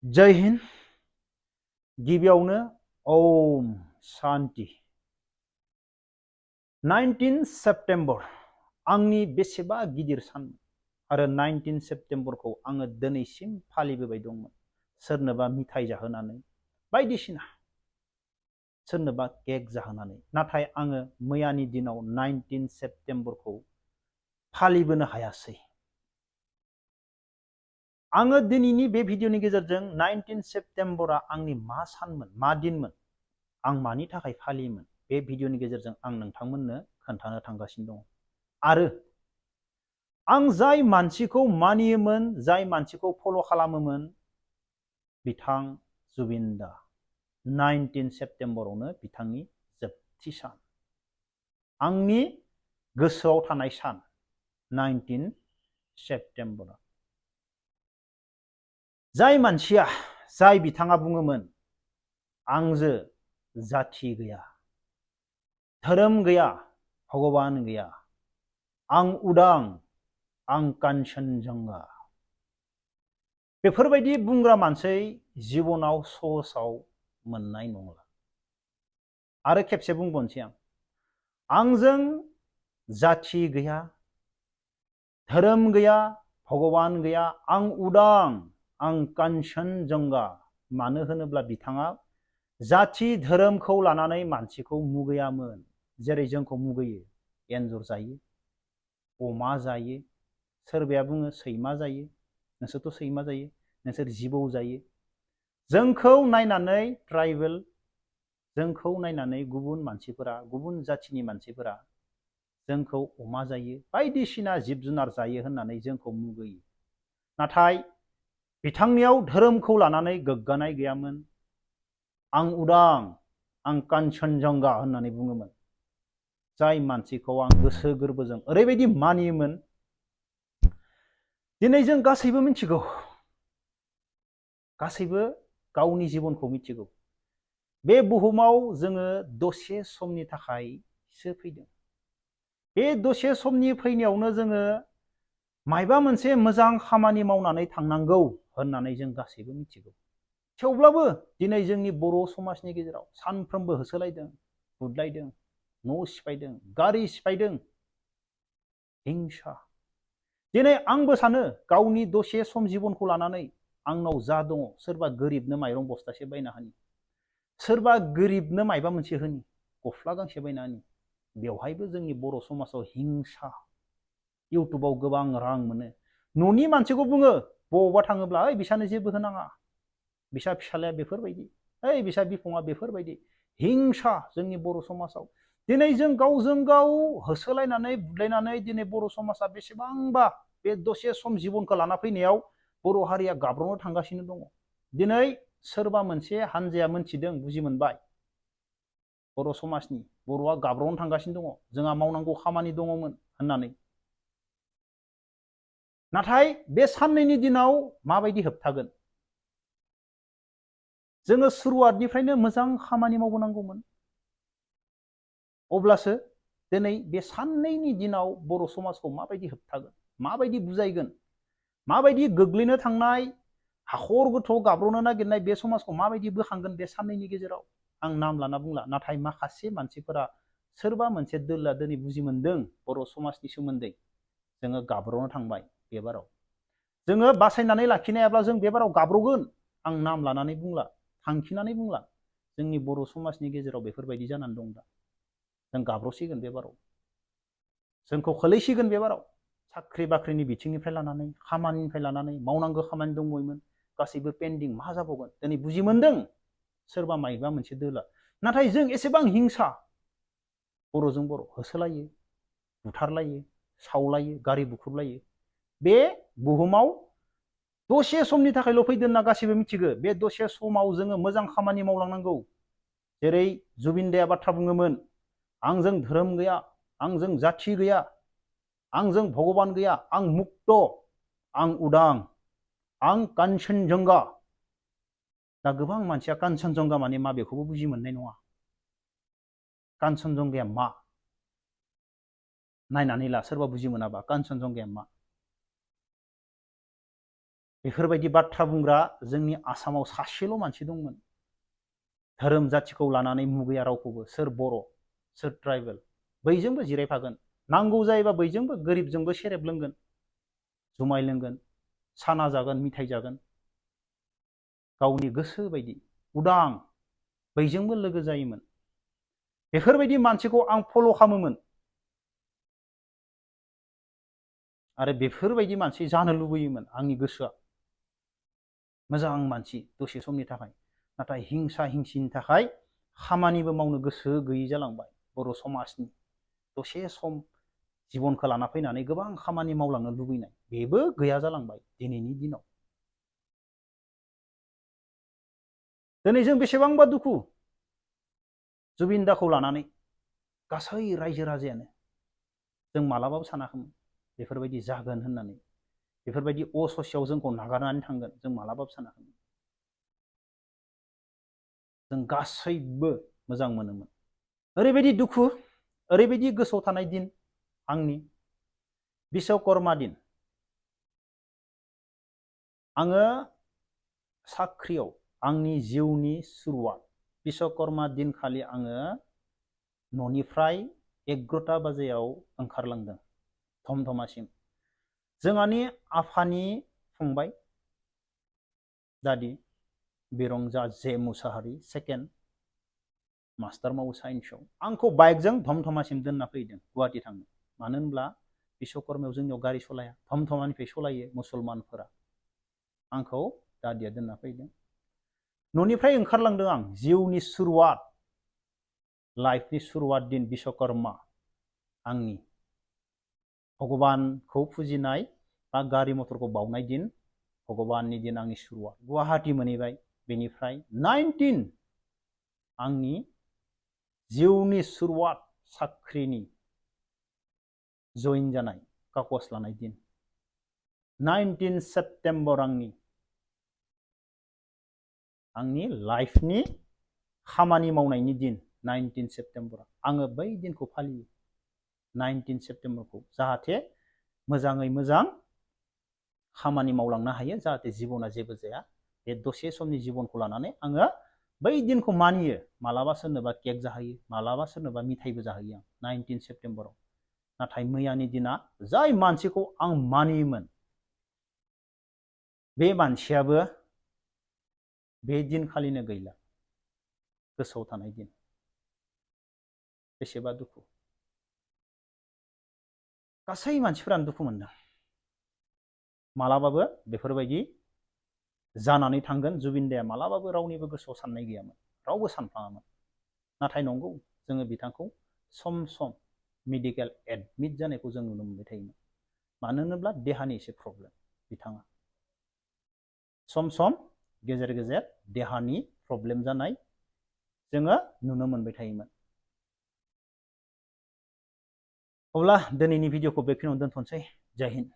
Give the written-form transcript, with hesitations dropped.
जय हिंद। गिबियावनो ओम शान्ति। 19 सेप्टेम्बर आंनि बेसेबा गिदिर सान आरो 19 सेप्टेम्बरखौ आङो दिनैसिम फालिबोबाय दंमोन। सोरनोबा मिथाइ जाहोनानै बायदिसिना सोरनोबा केक जाहोनानै, नाथाय आङो मैयानि दिनाव 19 सेप्टेम्बरखौ फालिबोनो हायासै। आङो दिनैनि बे भिडिअनि गेजेरजों 19 सेप्टेम्बरा आंनि मा सानमोन, मा दिनमोन, आं मानि थाखाय फालियोमोन, बे भिडिअनि गेजेरजों आं नोंथांमोननो खोन्थानो थांगासिनो दङ। आरो आं जाय मानसिखौ मानियोमोन, जाय मानसिखौ फल' खालामोमोन, बिथां जुबिन दा 19 सेप्टेम्बरावनो बिथांनि जोबथि सान, आंनि गोसोआव थानाय सान 19 सेप्टेम्बरा। जाय मानसिया, जाय बिथाङा बुङोमोन आंजो जाथि गैया, धोरोम गैया, भगबान गैया, आं उदां, आं कान्चनजंगा, बेफोरबायदि बुंग्रा मानसि जिबनाव सहसाव मोननाय नंला। आरो खेबसे बुंबावनोसै आंजों जाथि गैया, धोरोम गैया, भगबान गैया, आं उदां, आं कान्चनजंगा। मानो होनोब्ला बिथाङा जाथि धोरोमखौ लानानै मानसिखौ मुगैयामोन। जेरै जोंखौ मुगैयो, एन्जर जायो, अमा जायो, सोरबाया बुङो सैमा जायो, नोंसोरथ' सैमा जायो, नोंसोर जिबौ जायो। जोंखौ नायनानै ट्राइबेल, जोंखौ नायनानै गुबुन मानसिफोरा, गुबुन जाथिनि मानसिफोरा जोंखौ अमा जायो, बायदिसिना जिब जुनार जायो होननानै जोंखौ मुगैयो। नाथाय बिथांनियाव धोरोमखौ लानानै गोग्गानाय गैयामोन। आं उदां, आं कान्चनजंगा होननानै बुङोमोन। जाय मानसिखौ आं गोसो गोरबोजों ओरैबायदि मानियोमोन। दिनै जों गासैबो मिथिगौ, गासैबो गावनि जिबनखौ मिथिगौ। बे बुहुमाव जोङो दसे समनि थाखायसो फैदों। बे दसे समनि फैनायावनो जोङो मायबा मोनसे मोजां खामानि मावनानै थांनांगौ होननानै जों गासैबो मिथिगौ। थेवब्लाबो दिनै जोंनि बर' समाजनि गेजेराव सानफ्रोमबो होसोलायदों, बुदलायदों, न' सिफायदों, गारि सिफायदों, हिंसा। दिनै आंबो सानो गावनि दसे सम जिबनखौ लानानै आंनाव जा दङ, सोरबा गोरिबनो माइरं बस्थासे बायना होनि, सोरबा गोरिबनो मायबा मोनसे होनि, गस्ला गांसे बायना होनि। बेवहायबो जोंनि बर' समाजाव हिंसा। इउटुबाव गोबां रां मोनो। न'नि मानसिखौ बुङो बबावबा थाङोब्ला, ओइ बिसानो जेबो होनाङा, बिसा फिसालाया बेफोरबायदि, ओइ बिसा बिफङा बेफोरबायदि। हिंसा जोंनि बर' समाजाव। दिनै जों गावजों गाव होसोलायनानै बुदलायनानै दिनै बर' समाजा बेसेबांबा बे दसे सम जिबनखौ लाना फैनायाव बर' हारिया गाब्र'नो थांगासिनो दङ। दिनै सोरबा मोनसे हानजाया मोनथिदों, बुजि मोनबाय, बर' समाजनि, बर'आ गाब्र'नो थांगासिनो दङ, जोंहा मावनांगौ खामानि दङमोन होननानै। नाथाय बे साननैनि दिनाव माबायदि होबथागोन? जोङो सुरुवातनिफ्रायनो मोजां खामानि मावबोनांगौमोन। अब्लासो दिनै बे साननैनि दिनाव बर' समाजखौ माबायदि होबथागोन, माबायदि बुजायगोन, माबायदि गोग्लैनो थांनाय, हाखर गोथौ गाब्र'नो नागिरनाय बे समाजखौ माबायदि बोखांगोन बे साननैनि गेजेराव। आं नाम लाना बुंला, नाथाय माखासे मानसिफोरा, सोरबा मोनसे दोला दिनै बुजि मोनदों बर' समाजनि सोमोन्दै। जोङो गाब्र'नो थांबाय बे बाराव। जोङो बासायनानै लाखिनो हायाब्ला जों बे बाराव गाब्र'गोन। आं नाम लानानै बुंला, थांखिनानै बुंला। जोंनि बर' समाजनि गेजेराव बेफोरबायदि जानानै दं दा। जों गाब्र'सिगोन बे बाराव, जोंखौ खोलैसिगोन बे बाराव। साख्रि बाख्रिनि बिथिंनिफ्राय लानानै, खामानिनिफ्राय लानानै, मावनांगौ खामानि दंमोन, गासैबो पेन्डिं। मा जाबावगोन? दिनै बुजि मोनदों सोरबा मायबा मोनसे दोला। नाथाय जों एसेबां हिंसा, बर'जों बर' होसोलायो, बुथारलायो, सावलायो, गारि बुख्रुबलायो। बे बुहुमाव दसे समनि थाखायल' फैदों होनना गासैबो मिथिगौ। बे दसे समाव जोङो मोजां खामानि मावलांनांगौ। जेरै जुबिन दाया बाथ्रा बुङोमोन, आंजों धोरोम गैया, आंजों जाथि गैया, आंजों भगबान गैया, आं मुक्त, आं उदां, आं कान्चनजंगा। दा गोबां मानसिया कान्चनजंगा माने मा बेखौबो बुजि मोननाय नङा। कान्चनजंगाया मा? नायनानै ला, सोरबा बुजि मोनाबा कान्चनजंगाया मा। बेफोरबायदि बाथ्रा बुंग्रा जोंनि आसामाव सासेल' मानसि दंमोन। धोरोम जाथिखौ लानानै मुगैया रावखौबो, सोर बर' सोर ट्राइबेल, बैजोंबो जिरायफागोन, नांगौ जायोबा बैजोंबो गोरिबजोंबो सेरेब लोंगोन, जुमाय लोंगोन, साना जागोन, मिथाइ जागोन, गावनि गोसो बायदि उदां बैजोंबो लोगो जायोमोन। बेफोरबायदि मानसिखौ आं फल' खालामोमोन आरो बेफोरबायदि मानसि जानो लुबैयोमोन। आंनि गोसोआ मोजां मानसि दसे समनि थाखाय, नाथाय हिंसा हिंसिनि थाखाय खामानिबो मावनो गोसो गैयै जालांबाय। बर' समाजनि दसे सम जिबनखौ लाना फैनानै गोबां खामानि मावलांनो लुबैनाय बेबो गैया जालांबाय दिनैनि दिनाव। दिनै जों बेसेबांबा दुखु जुबिन दाखौ लानानै, गासै रायजो राजायानो। जों मालाबाबो सानाखैमोन बेफोरबायदि जागोन होननानै, बेफोरबायदि अससेयाव जोंखौ नागारनानै थांगोन जों मालाबाबो सानाखैमोन। जों गासैबो मोजां मोनोमोन। ओरैबायदि दुखु, ओरैबायदि गोसोआव थानाय दिन आंनि बिश्वकर्मा दिन। आङो साख्रियाव आंनि जिउनि सुरुवात बिश्वकर्मा दिनखालि आङो न'निफ्राय 11ता बाजियाव ओंखारलांदों धमधमासिम। जोंहानि आफानि फंबाय दादि बिरंजा जे मुसाहारि सेकेन्ड मास्टार मावो साइन्सआव, आंखौ बाइकजों धमधमासिम दोनना फैदों गुवाहाटि थांनो। मानो होनब्ला बिश्वकर्मायाव जोंनियाव गारि सलाया, धमधमानिफ्राय सलायो मुसलमानफोरा। आंखौ दादिया दोनना फैदों। न'निफ्राय ओंखारलांदों आं जिउनि सुरुवात, लाइफनि सुरुवात दिन बिश्वकर्मा, आंनि भगबानखौ फुजिनाय बा गारि मथरखौ बावनाय दिन, भगबाननि दिन आंनि सुरुवात। गुवाहाटि मोनहैबाय। बेनिफ्राय 19 आंनि जिउनि सुरुवात साख्रिनि जइन जानाय कागज लानाय दिन। 19 सेप्तेम्बर आंनि लाइफनि खामानि मावनायनि दिन। 19 सेप्तेम्बर आङो बै दिनखौ फालियो, 19 सेप्तेम्बरखौ, जाहाथे मोजाङै मोजां खामानि मावलांनो हायो, जाहाथे जिबना जेबो जाया। बे दसे समनि जिबनखौ लानानै आङो बै दिनखौ मानियो। मालाबा सोरनोबा केक जाहोयो, मालाबा सोरनोबा मिथाइबो जाहोयो आं 19 सेप्तेम्बराव। नाथाय मैयानि दिना जाय मानसिखौ आं मानियोमोन, बे मानसियाबो बे दिनखालिनो गैला। गोसोआव थानाय दिन। बेसेबा दुखु। गासै मानसिफोरानो दुखु मोनदों। मालाबाबो बेफोरबायदि जानानै थांगोन जुबिन दाया मालाबाबो रावनिबो गोसोआव साननाय गैयामोन, रावबो सानफ्लाङामोन। नाथाय नंगौ, जोङो बिथांखौ सम सम मेडिकेल एडमिट जानायखौ जों नुनो मोनबाय थायोमोन। मानो होनोब्ला देहानि एसे प्रब्लेम बिथाङा। सम सम गेजेर गेजेर देहानि प्रब्लेम जानाय जोङो नुनो मोनबाय थायोमोन। अब्ला दिनैनि भिडिअखौ बेखिनियावनो दोनथ'नोसै। जय हिन्द।